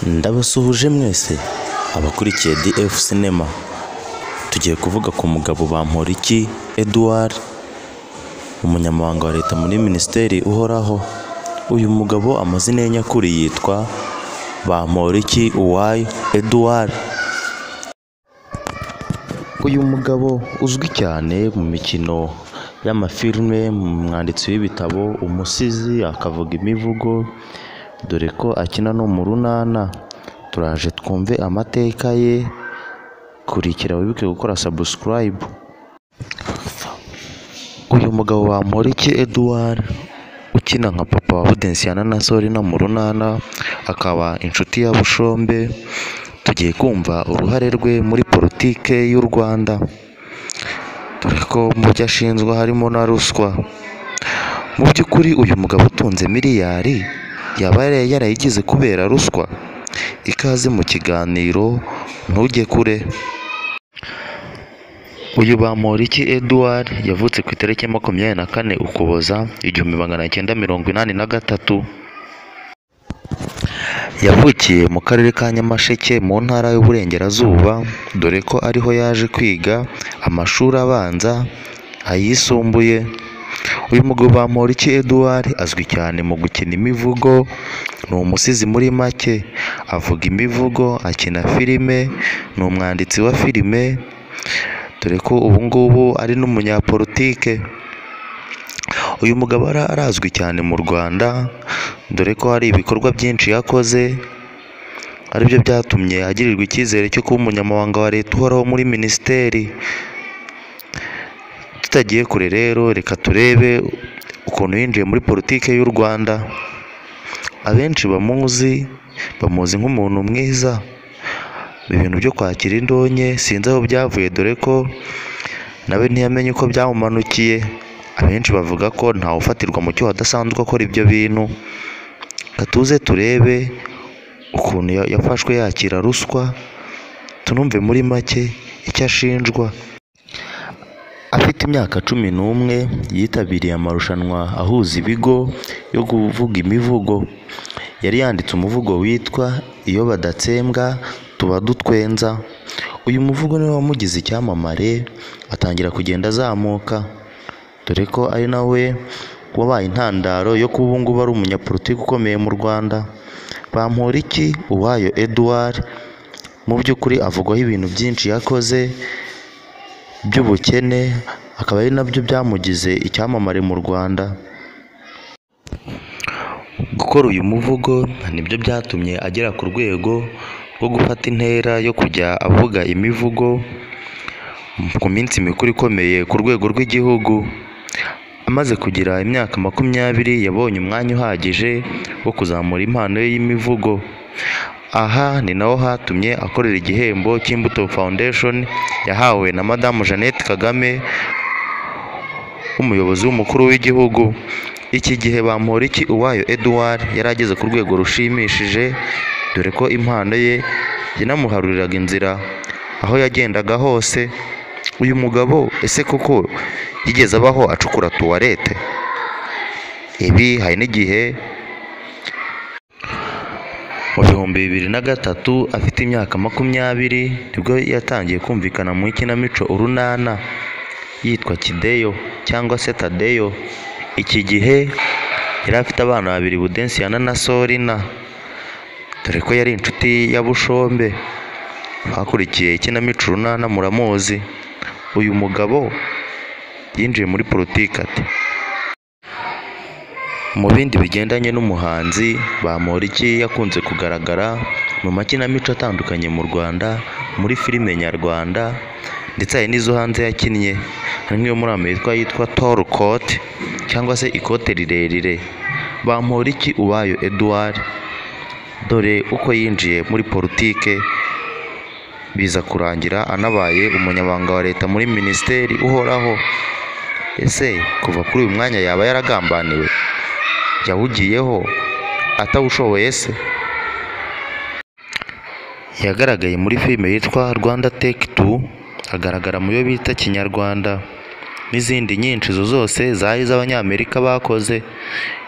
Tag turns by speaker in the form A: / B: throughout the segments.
A: Ndabasuhuje mwese abakurikiye DF Cinema, tugiye kuvuga ku mugabo Bamporiki Edouard, umunyamabanga wa leta muri minisiteri uhoraho. Uyu mugabo amazina ye nyakuri yitwa Bamporiki Uwayo Edouard. Uyu mugabo uzwi cyane mu mikino y'amafilime, umwanditsi w'ibitabo, umusizi, akavuga imivugo, dore ko akina no mu runana. Turaje twumve amateka ye, kurikira wibuke gukora subscribe. Uyu mugabo Bamporiki Edouard ukina nka papa wa Pudensiyana na Solina mu runana, akaba inshuti ya Bushombe, tugiye kumva uruhare rwe muri politike y'u Rwanda, dore ko mu byo ashinzwe harimo na ruswa. Mu by'ukuri uyu mugabo utunze miliyari yaba yarayigize kubera ruswa? Ikaze mu kiganiro, ntujye kure. Uyu Bamporiki Edouard yavutse ku itariki 24 Ukuboza 1983. Yavukiye mu karere ka Nyamasheke mu ntara y'Uburengerazuba, dore ko ariho yaje kwiga amashuri abanza, ayisumbuye. Uyu mugabo Bamporiki Edouard azwi cyane mu gukina imivugo, ni umusizi muri make, avuga imivugo, akina filime, ni umwanditsi wa filime, dore ko ubu ngubu ari n'umunyapolitike. Uyu mugabo arazwi cyane mu Rwanda, dore ko hari ibikorwa byinshi yakoze, aribyo byatumye agirirwa icyizere cyo kuba umunyamabanga wa leta uhoraho muri minisiteri. Tutagiye kure rero, reka turebe ukuntu yinjiye muri politike y'u Rwanda. Abenshi bamuzi, bamuzi nk'umuntu mwiza. Ibintu byo kwakira indonke sinzi aho byavuye, dore ko nawe ntiyamenye uko byamumanukiye. Abenshi bavuga ko ntawufatirwa mu cyuho adasanzwe akora ibyo bintu. Reka tuze turebe ukuntu yafashwe yakira ruswa, tunumve muri make icyo ashinjwa. Afite imyaka 11 yitabiriye amarushanwa ahuza ibigo yo kuvuga imivugo. Yari yanditse umuvugo witwa "Iyo badatsembwa tuba dutwenza". Uyu muvugo niwo wamugize icyamamare, atangira kugenda azamuka, dore ko ari nawe wabaye intandaro yo kuba ubu ngubu ari umunyapolitiki ukomeye mu Rwanda. Bamporiki Uwayo Edouard mu by'ukuri avugwaho ibintu byinshi yakoze by'ubukene, akaba ari nabyo byamugize icyamamare mu Rwanda. Gukora uyu muvugo nibyo byatumye agera ku rwego rwo gufata intera yo kujya avuga imivugo ku minsi mikuru ikomeye ku rwego rw'igihugu. Amaze kugira imyaka 20 yabonye umwanya uhagije wo kuzamura impano ye y'imivugo. Aha ni naho hatumye akorera igihembo cy'Imbuto Foundation yahawe na Madamu Jeannette Kagame umuyobozi w'umukuru w'igihugu. Iki gihe Bamporiki Uwayo Edouard yari ageze ku rwego rushimishije, dore ko impano ye yanamuharuriraga inzira aho yagendaga hose. Uyu mugabo ese koko yigeze abaho acukura tuwarete? Ibi hari n'igihe mu 2003 afite imyaka 20 nibwo yatangiye kumvikana mu ikinamico Urunana yitwa Kideyo cyangwa se Tadeyo. Iki gihe yari afite abana babiri, Pudensiyana na Solina, dore ko yari inshuti ya Bushombe. Bakurikiye ikinamico Urunana muramuzi. Uyu mugabo yinjiye muri politiki ate? Mu bindi bigendanye n'umuhanzi, Bamporiki yakunze kugaragara mu makinamico atandukanye mu Rwanda, muri filime nyarwanda, ndetse hari n'izo hanze yakinnye. Hari nk'iyo muri Amerika yitwa Tall Coat cyangwa se ikote rirerire. Bamporiki Uwayo Edouard dore uko yinjiye muri politike, biza kurangira anabaye umunyamabanga wa leta muri minisiteri uhoraho. Ese kuva kuri uyu mwanya yaba yaragambaniwe? Yawugiyeho atawushoboye se? Yagaragaye muri filime yitwa Rwanda Take Two, agaragara mu yo bita Kinyarwanda n'izindi nyinshi, izo zose zari iz'Abanyamerika bakoze.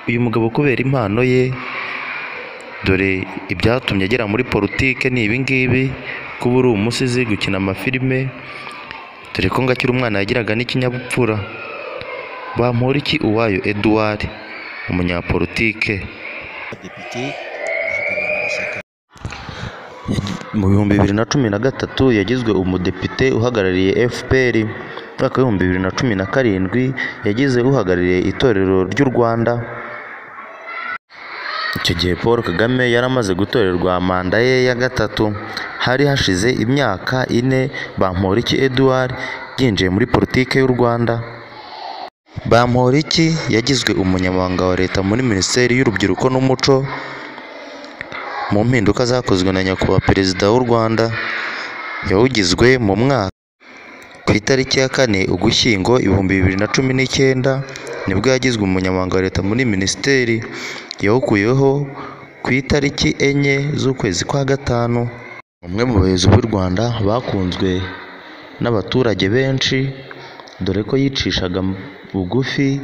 A: Uyu mugabo kubera impano ye Dore ibyatumye agera muri politike ni ibingibi: kuba uri umusizi, gukina amafilime, dore ko ngo akiri umwana yagiraga n'ikinyabupfura. Bamporiki Uwayo Edouard, umunyapolitike.
B: Depite ahagarariye ishyaka.
A: Mu 2013 yagizwe umudepite uhagarariye FPR. Mu mwaka w'2017 yagize uhagarariye itorero ry'u Rwanda. Icyo gihe Paul Kagame yari amaze gutorerwa manda ye ya gatatu. Hari hashize imyaka 4 Bamporiki Edouard yinjiye muri politike y'u Rwanda. Bamporiki yagizwe umunyamabanga wa Leta muri Minisiteri y'Urubyiruko n'Umuco mu mpinduka zakozwe na Nyakubahwa Perezida w'u Rwanda. Yawugizwe mu mwaka ku itariki ya 4 Ugushyingo 2019 nibwo yagizwe umunyamabanga wa Leta muri Minisiteri. Yawukuyeho ku itariki 4 z'ukwezi kwa gatanu. Umwe mu bayobozi b'u Rwanda bakunzwe n'abaturage benshi, dore ko yicishaga bugufi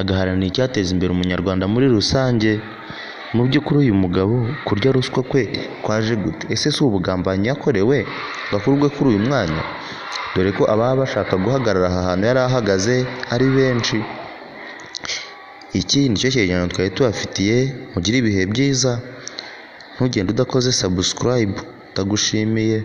A: agaharanira icyateza imbere umunyarwanda muri rusange. Mu by'ukuri uyu mugabo kurya ruswa kwe kwaje gute? Ese si ubugambanyi yakorewe ngo akurwe kuri uyu mwanya? Dore ko ababa bashaka guhagarara aha hantu yari ahagaze ari benshi. Iki nicyo cyegeranyo twari tubafitiye, mugire ibihe byiza, ntugende udakoze subscribe, ndagushimiye.